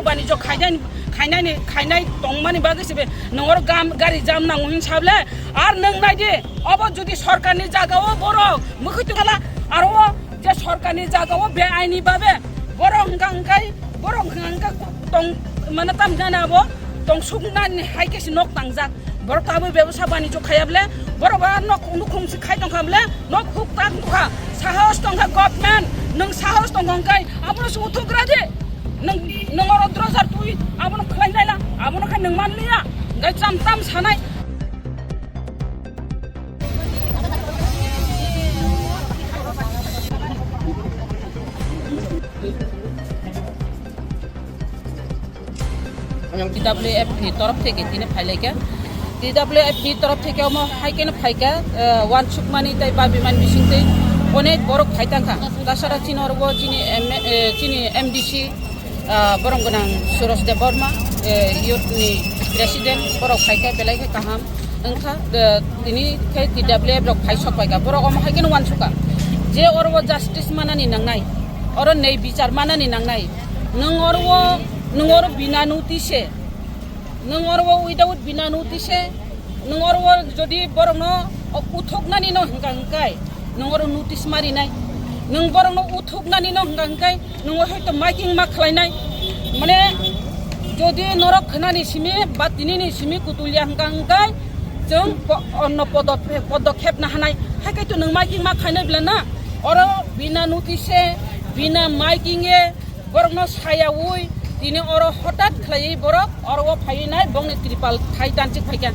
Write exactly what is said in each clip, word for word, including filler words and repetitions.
Banijo khainai, khainai ni, khainai tongmani bagwi se be nwng oro gam, gari jam nango hin sable. Ar nwng nai di, obo jodi sorkar ni jaga o borok mwkhwi tongla, aro o je sorkar ni jaga o be aini babe borok hwnkha hwnkhe, borok hwnkha hwnkhe tong, mane tam jani abo tong suknani hai khe se nok tangjak. Borok tabuk bebosa banijo khaiya ble, borok ba nok nukhung se khai tongkha ble, nok huk tak nukha. Sahos tongkha government, nwng sahos tongkha hwnkhe abono se uthugra di. Nwng, nwng oro drojar twi abono khlai naila, abono khe nwng man liya, hwnkhe cham tam sanai. T W F ni torof theke tini phailaikha. T W F ni torof theke omo hai kheno phaikha, eh, wansukmani tei babimani bisingtwi onek borok phai tangkha. Tasara chini oro bo chini M-, eh, chini M D C, ah, borok gwnang Suraj Debbarma, eh, youth ni president, borok phaikha, belai khe kaham wngkha, eh, tini khe T W F rok phai sok paikha. Borok omo hai kheno wansukha je oro o justice manani nangnai, oro nei bichar manani nangnai. Nwng oro o, nwng oro bina notice, nwng oro o without bina notice, nwng oro o jodi borokno uthuknani no hwnkha hwnkhe, nwng oro notice marinai, nwng borokno uthuknani no hwnkha hwnkhe, nwng hoito miking ma khlainai, mane jodi norok khnani simi ba tinini simi kutulia hwnkha hwnkhe chwng po-, onno podop-, podokhep na hanai, hai khe to nwng miking ma khainai bla na, oro bina notice, bina miking e, borokno sayaui tini oro hotat khlaiwi borok oro o phaiwi nai bongni tripal thai tanchik phaikha.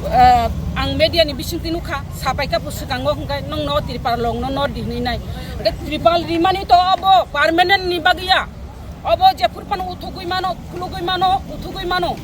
Eh, ang media ni bisingtwi nukha, sapaikha bo swkango hwnkhe nongno tripal longno nor di hwnwi nai. Hwnkhe tripal rimani to obo permanent ni bagwi ya. Obo jephuru phano uthugwi mano, khulugwi mano, uthugwi mano.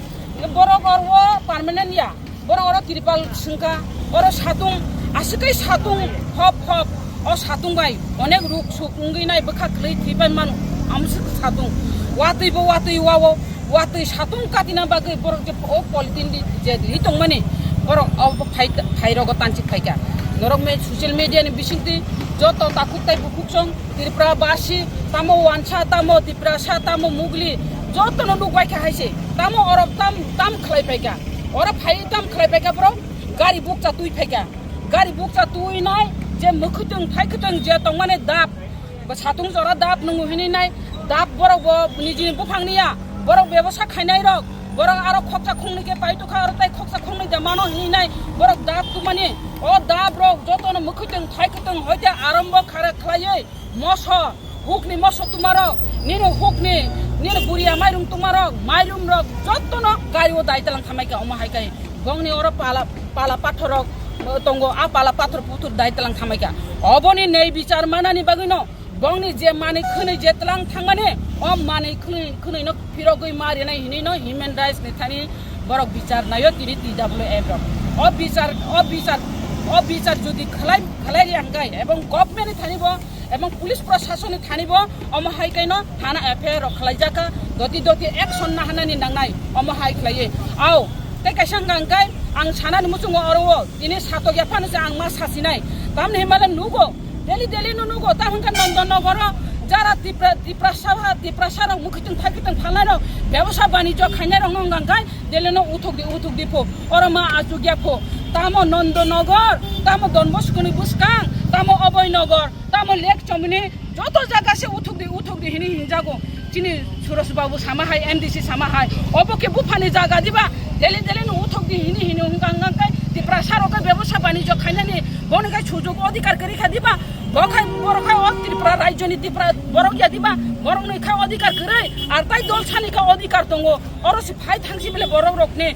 Borok oro o permanent ya. Borok oro tripal swngkha, oro satung, aswk khe satung hop hop, o satung bai onek ruk suk wngwi nai bwkha kwlwi thwipai mano, amswk satung. Watwi bo watwi wao, watwi satung katina bagwi borok je o polythene di je ri tongmani, borok o phai, phairogo tanchik phaikha. Norok me social media ni bisingtwi joto takhuk tai bukhuk song Tripura basi, tamo wansa, tamo Tiprasa, tamo Mugli, jotono nukbai kha hai se. Tamo oro tam, tam khlai phaikha. Oro phai tam khlai phaikha borok, gari bukcha twi phaikha. Gari bukcha twi nai, je mwkhwtwng thaikwtwng je tongmani dap, bo satung jora dap nwngu hini nai, dap borok bo nijini buphang niya, borok bebosa khainai rok, borok aro khoksa khongnwi khe pai tukha, aro tai khoksa khongnwi de mano hini nai, borok dap tumani, o dap rok jotono mwkhwtwng thaikwtwng hoite arombo khara khlaiwi, moso, hukni moso tumarok, nini hukni, nini buriya mairum tumarok, mairum rok, jottono gari o dai talang thamai kha, omo hai kai. Bongni oro pala, pala pathor rok, eh, tongo, a pala pathor puthur dai talang thamai kha. Oboni nei bichar manani bagwi no, bongni je manwi khwnwi je talang thangmani, o manwi khwnwi, khwnwi no phirogwi ma rinai hinwi no human rights ni thani borok bichar naio tini T W F rok. O bichar, o bichar, o bichar jodi khlai, khlai ri ang kai, ebong government ni thani bo, ebong police proshasoni thani bo omo hai kaino thana F I R rok khlai jaka, doti doti action na hanani nangnai omo hai khlaiwi. Au, tei kaisa hwnkha hwnkhe ang sanani muchungo oro o tini satok ya phano se ang ma sasinai. Tamni himale nugo, daily daily no nugo, ta hwnkha Nondon Nogoro jara Tipra, Tiprasa ha, Tiprasa rok mukhitwng thaikitwng phalnai rok, bebosa banijyo khainai rok no hwnkha hwnkhe daily no uthuk di, uthuk di pho, oro ma achuk ya pho. Tamo Nondon Nogor, tamo Don Bosco ni bwskang, tamo Oboi Nogor, tamo Lake Chomni, joto jaga se uthuk di, uthuk di hini hinjago. Chini Suraj Babu sama hai, M D C sama hai. Obo khe buphani jaga diba? Daily daily no uthuk di hini hini hwnkha hwnkha khe Tiprasa rok khe bebosa banijyo khainani bono khe sujug odhikar kwrwi kha diba? Bo khai borok khai o Tripura rajyoni Tipra borok ya diba? Borokni khai odhikar kwrwi, ar tai dol sani khai odhikar tongo. Oro se phai thangsi bele borok rokni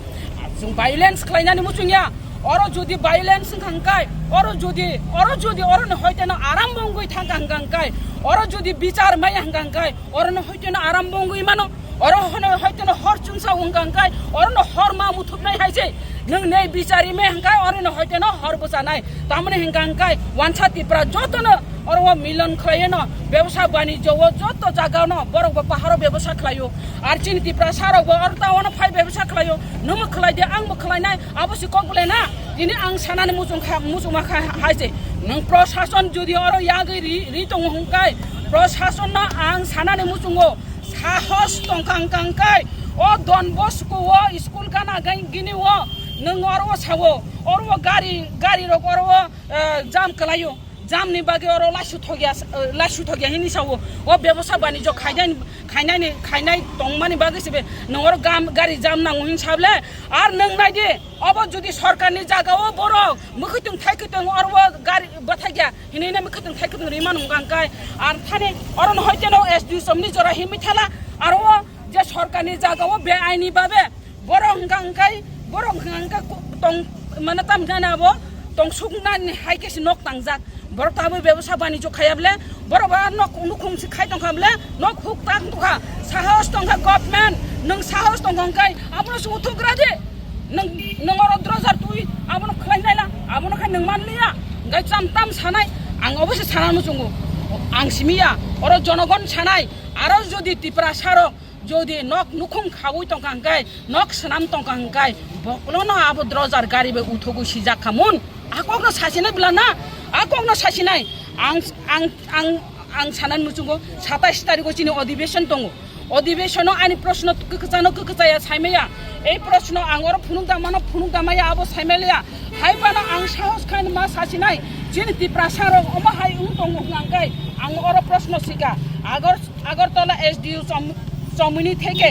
chwng violence khlainani muchung ya. Oro jodi violence wngkha hwnkhe, oro jodi, oro jodi oro ni hoite no aram bo wngwi thangkha hwnkha hwnkhe, oro jodi bichar maya hwnkha hwnkhe, oro no hoite no aram bo wngwi mano, oro hono hoite no hor chungsa wngkha hwnkhe, oro no hor ma muthupnai hai se, nwng nei bichari me hwnkhe, oro no hoite no hor bwchanai, tamoni hwnkha hwnkhe, wansa Tipra joto no oro o milon khlaiwi no, bebsa banijyo o joto jaga no borok bo paharo bebsa khlaio, ar chini Tiprasa rok bo oro ta ono phai bebsa khlaio, nwngbo khlai di, angbo khlainai, abo se kok belai na. Tini ang sanani muchung kha, muchungma kha hai se. Nwng proshashan jodi oro yagwi ri, ri tongo hwnkhe, proshashan no ang sanani muchungo, Sahos tongkha hwnkha hwnkhe o Don Bosco o school gana gai gini o nwng oro o sao, oro o gari, gari rok oro o, eh, jam kwlaio. Jam ni bagwi oro laisu thokya, eh, laisu thokya hini sao. O bebosa banijo khainai, khainai ni, khainai tongmani bagwi se be nwng oro gam, gari jam nango hin sable. Ar nwng nai di, obo jodi sorkar ni jaga o borok mwkhwtwng thaikhe tong oro o gari bwthakya. Hinui nai mwkhwtwng thaikhe tong rimano hwnkha hwnkhe. Ar thani oro no hoite no S D O somni jora himwi thala. Aro o je sorkar ni jaga o be aini babe borok hwnkha hwnkhe, borok hwnkha hwnkhe ku-, tong, mane tam jani abo tong suknani hai khe se nok tangjak. Borok tabwi bebosa banijo khaiya bole, borok ba nok nukhung se khai tongkha bole, nok huk tak tongkha. Sahos tongkha government, nwng sahos tongkha hwnkhe abono se uthugra di. Nwng, nwng oro drojar twi abono khlai nai la, abono khe nwng man liya. Hwnkhe cham tam sanai, ang obo se sana muchungo. Ang simi ya, oro jonogon sanai, aro jodi Tiprasa rok jodi nok nukhung khaui tongkha hwnkhe, nok swnam tongkha hwnkhe, bokolono abo drojar gari bai uthogwi sijak kha mun. A kokno sasinai bwla na, a kokno sasinai. Ang, ang, ang, ang sanani muchungo satais tarikh o chini odhibeshon tongo. Odhibeshono ani proshno kwchano kwchaya saimaya. Ei proshno ang oro phunuk da mano, phunuk da maya abo saimaliya. Hai phano ang sahos khaini ma sasinai. Chini Tiprasa rok omo hai wng tongo hwnkha hwnkhe ang oro proshno sika. Agor Agartala S D O চম-, চমুনি থেকে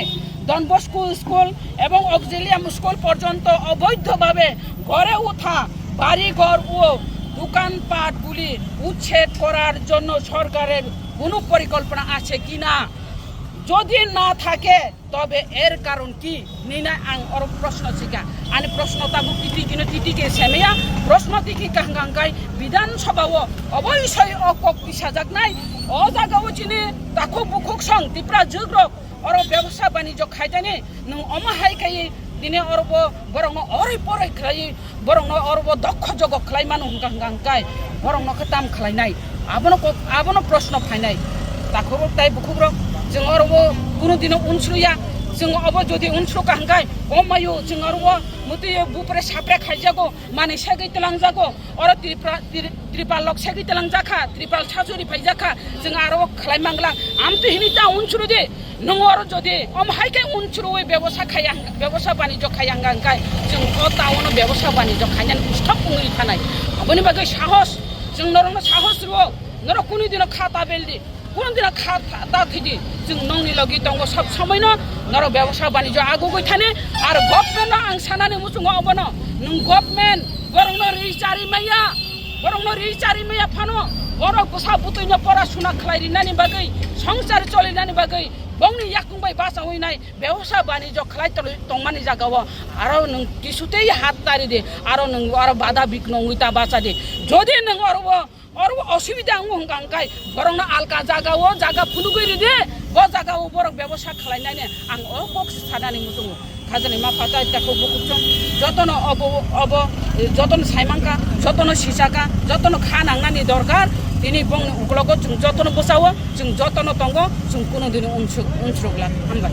Don Bosco school এবং Auxilium school পর্যন্ত অবৈধভাবে গড়ে ওঠা বাড়িঘর ও দোকানপাটগুলি উচ্ছেদ করার জন্য সরকারের কোনো পরিকল্পনা আছে কিনা? যদি না থাকে, তবে এর কারণ কি? Hinwi ang oro proshno sika. Ani proshno tabuk titi kino titi khe semaya. Proshno tiki kaham kaham khai Bidhan Sabha o obo isoi o kok tisajaknai. O jaga o chini takhuk bukhuk song Tipra jugrok oro bebosa banijo khaitani nwng omo hai khai dine oro bo borokno oroi poroi khlai borokno oro bo dokho jogo khlai mano hwnkha hwnkha hwnkhe borokno khe tam khlainai? Abono kok, abono proshno phainai. Takhukrok tai bukhukrok, chwng oro bo kunu dino unsruya. Chwng obo jodi unsrukha hwnkhe, o mayo chwng oro bo mutwi bupre sapre khaijago, manwi segwi twlangjago. Oro Tripura, Tri-, Tripal lok segwi twlangjakha, Tripal sachuri phaijakha, chwng aro khlai mangla. Amtwi hinwi ta unsrudi. Nwng oro jodi omo hai khe unsrui bebosa khaiya, bebosa banijo khaiya hwnkha hwnkhe chwng o town o bebosa banijo khainani stop wngwi thanai. Aboni bagwi sahos, chwng norokno sahos rwo, norok kunu dino kha ta beldi, kunu dino kha ta, ta thidi, chwng nongni logi tongo sob somoino norok bebosa banijo agugwi thani. Ar government no ang sanani muchungo obono, nwng government borokno ri chari maya, borokno ri chari maya phano borok bwsa bwtwino pora suna khlai rinani bagwi, songchar cholinani bagwi, bongni yakung bai bachaui nai bebosa banijo khlai tongmani jagao aro nwng kisutei hat tari di, aro nwng aro bada bikno wngwi ta bacha di. Jodi nwng oro o, oro o osubida wngo hwnkha hwnkhe borokno alka jagao jaga phunugwi ridi, bo jagao borok bebosa khlai nani ang o kok sanani muchungo. Khajani ma phatai takhuk bukhuk chwng jotono obo, obo, jotono saimangkha, jotono sisakha, jotono kha nangnani dorkar. Tini bongni uklogo chwng jotono bwsao, chwng jotono tongo, chwng kunu dini unsuk, unsukla. Hambai.